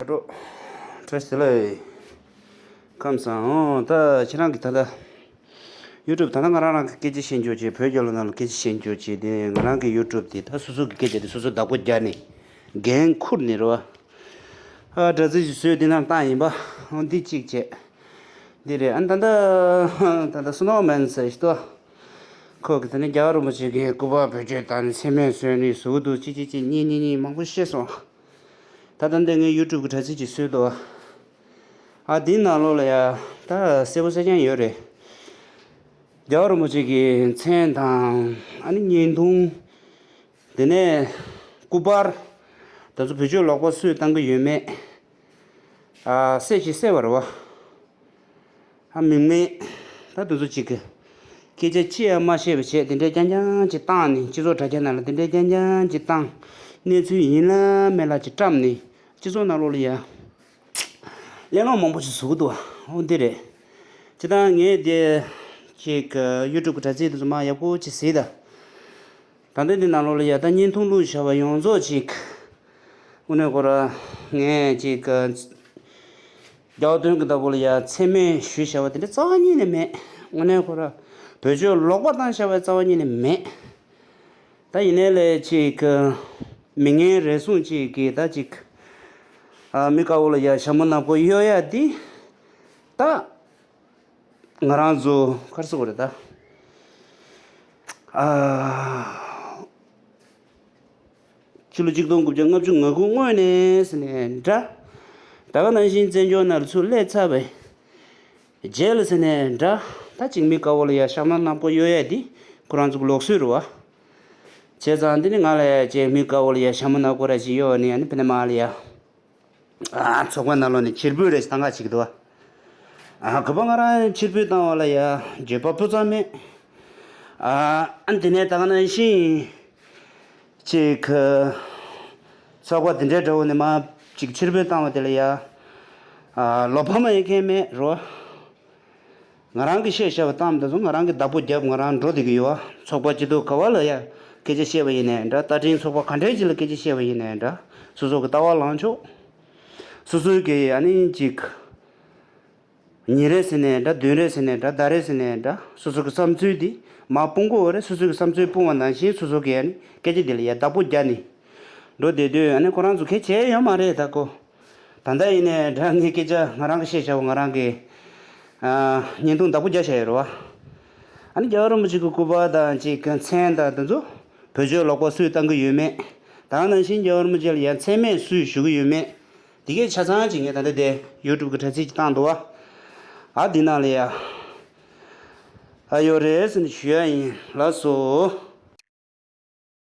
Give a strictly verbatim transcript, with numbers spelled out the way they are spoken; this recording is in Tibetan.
བཀྲ་ཤིས་བདེ་ལེགས། ཁམས་བཟང་། ཨོ་ད་ཁྱེད་རང་གི་ད་ལྟ་ཡུ་ཊུབ་ད་ལྟ་ང་རང་རང་གི་སྐད་ཆ་བཤད་འཇོག་བྱེད། བོད་རྒྱལ་ལོ་ནང་ལ་སྐད་ཆ་བཤད་འཇོག་བྱེད། དེ་ང་རང་གི་ཡུ་ཊུབ་དེ་ད་སོ་སོ་གི་སྐད་ཆ་དེ་སོ་སོ་བདག་པོ་རྒྱག་ནས་འགན་འཁུར་ནས་རེད་བ། ཨ་དྲ་ཚིགས་ཤིག་བཟོས་དེ་ནང་བཏང་ཡིན་པ། ཨོ་འདི་གཅིག་བྱས། འདི་རེད། ཨ་ད་ལྟ་ད་ལྟ་སུ་ནོ་མན་ཟེར་ཞིག་ཏོ། ཁོ་གི་ད་ནི་རྒྱལ་བ་རིན་པོ་ཆེ་གི་སྐུ་པར་བེད་སྤྱོད་བཏང་ནས་མཚན་སྨད་བཟོས་ནས་བཟོ་གི་འདུག་ཅི་ཅི་ཅི་གཉིས་གཉིས་གཉིས་མང་པོ་བཤད་སོང་། ད་ལྟ་འདི་ངའི་ཡུ་ཊུབ་གི་དྲ་ཚིགས་ཅིག་བཟོས་འདུག་ཨ་འདིའི་ནང་ལོགས་ལ་ཡ་ད་གསལ་པོ་གསལ་རྐྱང་ཡོད་རེད། རྒྱལ་བ་རིན་པོ་ཆེ་གི་མཚན་དང་ཨ་ནི་བརྙན་ཐུང་། དེ་ནས་སྐུ་པར། དེ་ཚོ་བེད་སྤྱོད་ལོག་པ་སུས་བཏང་གི་ཡོད་མེད། ཨ་གསལ་ཞིག་གསལ་བ་རེད་བ། ཨ་མིང་མེད། ད་དེ་ཚོ་གཅིག་གི་སྐད་ཆ་ཅི་ཡང་མ་བཤད་པ་བྱས། དེ་འདྲའི་རྐྱང་རྐྱང་ཅིག་བཏང་ནས་སྤྱི་ཚོགས་དྲ་རྒྱ་ནང་ལ་དེ་འདྲའི་རྐྱང་རྐྱང་ཅིག་བཏང་། གནས་ཚུལ་ཡིན་ལ་མེད་ལ་ཅིག་བཀྲམ་ནས་སྤྱི་ཚོགས་ནང་ལོགས་ལ་ཡ་གླེང་སློང་མང་པོ་ཞིག་བཟོ་གི་འདུག་ཨོ་འདི་རེད། སྤྱིར་བཏང་ངས་དེ་ཅིག་ཡུ་ཊུབ་གི་དྲ་ཚིགས་དེ་ཚོ་མར་ཡག་པོ་ཅིག་གཟིགས་དང་། ད་ལྟ་འདི་ནང་ལོགས་ལ་ཡ་ད་བརྙན་ཐུང་བླུགས་བཞག་པ་ཡོངས་རྫོགས་ཅིག་དངོས་གནས་ཁོ་ར་ངས་ཅིག་རྒྱལ་བ་དོན་གྱི་བདག་པོ་ལ་ཡ་མཚན་སྨད་ཞུས་བཞག་པ་དེ་འདྲ་རྩ་བ་ཉིད་ནས་མེད། དངོས་གནས་ཁོ་ར་བེད་སྤྱོད་ལོག་པ་བཏང་བཞག་པའི་རྩ་བ་ཉིད་ནས་མེད། ད་ཡིན་ནའི་ལས་ཅིག་མི་ངན་རེ་ཟུང་ཅིག་གིས་ད་ཅིག་ཨ་མི་དཀར་པོ་ལ་ཡ་ཞྭ་མོ་ནག་པོ་གཡོག་ཡ་འདི་ད། ང་རང་ཚོ་ག་རེ་ཟེར་དགོས་རེད་ད། ཨ། ཕྱི་ལོ་ཆིག་སྟོང་དགུ་བརྒྱ་ལྔ་བཅུ་ང་དགུ་སྔོན་ནས་ཟེར་ནས་འདྲ། ད་ག་ནང་བཞིན་བཙན་བྱོལ་ནང་ལ་ཚུར་སླེབས་ཚར་བའི་རྗེས་ལ་ཟེར་ནས་འདྲ། ད་ཅིག་མི་དཀར་པོ་ལ་ཡ་ཞྭ་མོ་ནག་པོ་གཡོག་ཡ་འདི་ཁོ་རང་ཚོ་གི་ལུགས་སྲོལ་རེད་བ། བྱས་ཙང་འདི་ནི་ང་ལ་ཡ་ཅིག་མི་དཀར་པོ་ལ་ཡ་ཞྭ་མོ་ནག་པོ་ར་ཅིག་གཡོག་ནས་ཡ་ནི་ཕ་ནས་མར་ལ་ཡ། ཨ་ཚོགས་པ་ནང་ལོགས་ནས་ཕྱིར་འབུད་རེ་ཞིག་བཏང་ག་བྱེད་ཀྱི་འདུག་ཨ་ག་པར་ང་རང་ཕྱིར་འབུད་བཏང་བ་ལ་ཡ་འགྱོད་པ་སྤུ་ཙམ་མེད། ཨ་ཨ་འདི་ནས་ད་ག་ནང་བཞིན་ཅིག་ཚོགས་པ་འདི་འདྲའི་འདྲ་བོ་ནས་མར་ཅིག་ཕྱིར་འབུད་བཏང་བ་དེ་ལ་ཡ་ཨ་བློ་ཕམ་ཡེད་མཁན་མེད་རོ། ང་རང་གིས་བཤད་བཤད་པ་བཏང་དེ་ཚོ་ང་རང་གིས་བདག་པོ་བརྒྱབ་ང་རང་འགྲོ་བསྡད་ཀྱི་ཡོད་ཨ། ཚོགས་པ་སྐྱིད་སྡུག་ག་བ་ལ་ཡ་སྐད་ཆ་བཤད་པ་ཡིན་ནའི་འདྲ། ད་ཕྲན་ཚོགས་པ་ག་འདྲའི་ཅིག་ལ་སྐད་ཆ་བཤད་པ་ཡིན་ནའི་འདྲ། སོ་སོ་གི་ལྟ་བ་ལངས་ཕྱོགས། སོ་སོའི་གི་ཨ་ནི་ཅིག་ཉིན་རེ་ཟེར་ནའི་འདྲ། བདུན་རེ་ཟེར་ནའི་འདྲ། ཟླ་རེ་ཟེར་ནའི་འདྲ། སོ་སོ་གི་བསམ་ཚུལ་འདི་མར་སྤུངས་དགོས་པ་རེད། སོ་སོ་གི་བསམ་ཚུལ་སྤུངས་པ་ནང་བཞིན་སོ་སོ་གི་ཨ་ནི་སྐད་ཆ་འདི་ལ་ཡ་བདག་པོ་རྒྱག་ནས་འགྲོ་བསྡད་དུས་ཨ་ནི་ཁོ་རང་ཚོ་གལ་ཆེ་ཡོད་མ་རེད་ད་ཁོ། ད་ལྟ་ཡིན་ནའི་འདྲ། ངའི་སྐད་ཆ་ང་རང་གིས་བཤད་བྱ་བ་ང་རང་གིས་ཨ་བརྙན་ཐུང་བདག་པོ་རྒྱག་བྱ་ཡོད་རེད་བ། ཨ་ནི་རྒྱལ་བ་རིན་པོ་ཆེ་གི་སྐུ་པར་དང་ཅིག་གི་མཚན་དང་དེ་ཚོ་བེད་སྤྱོད་ལོག་པ་སུས་བཏང་གི་ཡོད་མེད། ད་ག་ནང་བཞིན་རྒྱལ་བ་རིན་པོ་ཆེ་ལ་ཡང་མཚན་སྨད་སུས་ཞུ་གི་ཡོད་མེད། དེ་གའི་ཆ་ཚང་ཅིག་ངས་ད་ལྟ་དེ་ཡུ་ཊུབ་གི་དྲ་ཚིགས་ཅིག་བཏང་འདུག་བ། ཨ་འདི་ནང་ལ་ཡ་ཨ་ཡོད་རེད་ཟེར་ནས་ཞུ་ཡ་ཡིན། ལགས་སོ།